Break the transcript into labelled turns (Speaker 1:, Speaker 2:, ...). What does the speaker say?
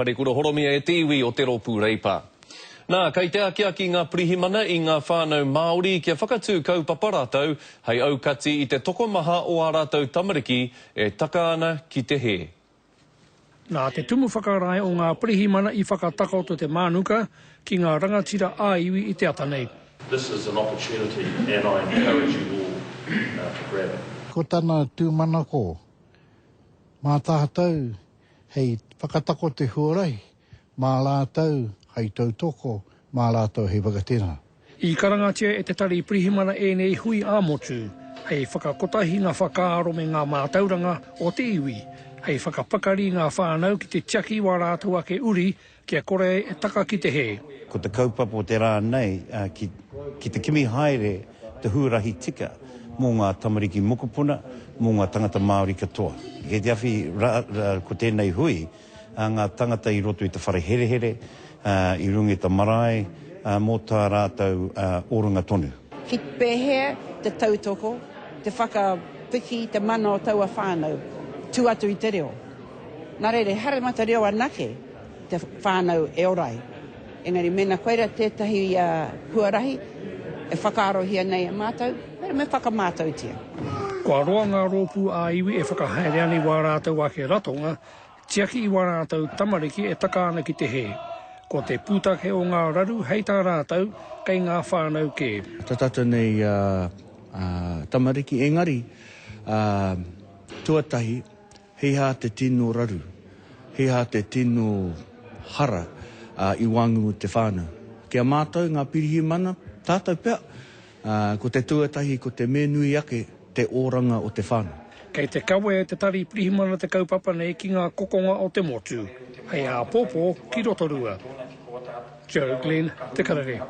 Speaker 1: Parekura horomia e te iwi o Te Rōpū Reipa. Nā, kei te akiaki ngā pirihimana i ngā whānau Māori kia whakatū kaupapa rātou hei aukati i te tokomaha o ā rātou tamariki e taka ana ki te hē.
Speaker 2: Nā te Tumu Whakarae o ngā Pirihimana i whakatakoto te mānuka ki ngā rangatira ā-iwi i te ata nei.
Speaker 3: This is an opportunity and I encourage you all to grab it.
Speaker 4: Ko tana tūmanako, mā tātou hei whakatakoto huarahi mā rātou hei tautoko, mā rātou hei whakatinana.
Speaker 2: I karangatia e te Tari Pirihimana ēnei hui ā-motu hei whakakotahi ngā whakaaro me ngā mātauranga o te iwi, hei whakapakari ngā whānau ki te tiaki wā rātou ake uri kia kore ai e taka ki te hē.
Speaker 5: Ko te kaupapa o te rā nei ki ki te kimi haere te huarahi tika mō ngā tamariki mokopuna, mō ngā tangata Māori katoa. Kei te awhi rā ko tēnei hui a ngā tangata i roto i te whare herehere, i runga i te marae, mō tā rātou oranga tonu.
Speaker 6: Ki pēhea te tautoko, te whakapiki te mana o taua whānau, tū atu i te reo. Nā reira, ehara mā te reo anake te whānau e ora ai. Engari mēnā koira tētahi huarahi e whakaarohia nei e mātou, me whakamātautia.
Speaker 2: Kua roa ngā rōpū ā-iwi e whakahaere ana i wā rātou ake ratonga tiaki i wā rātou tamariki e taka ana ki te hē. Ko te pūtake o ngā raru hei tā rātou, kei ngā whānau kē.
Speaker 7: Tā tātou nei tamariki, engari, tuatahi, he aha te tino raru, he aha te tino hara i waenganui te whānau. Ki a mātou ngā pirihimana, tātou pea, ko te tuatahi ko te me nui ake te oranga o te whānau.
Speaker 2: Kei te kawe e te Tari Pirihimana te kaupapa nei ki ngā kokonga o te motu, hei āpōpō ki Rotorua. Joe Glenn, Te Karere.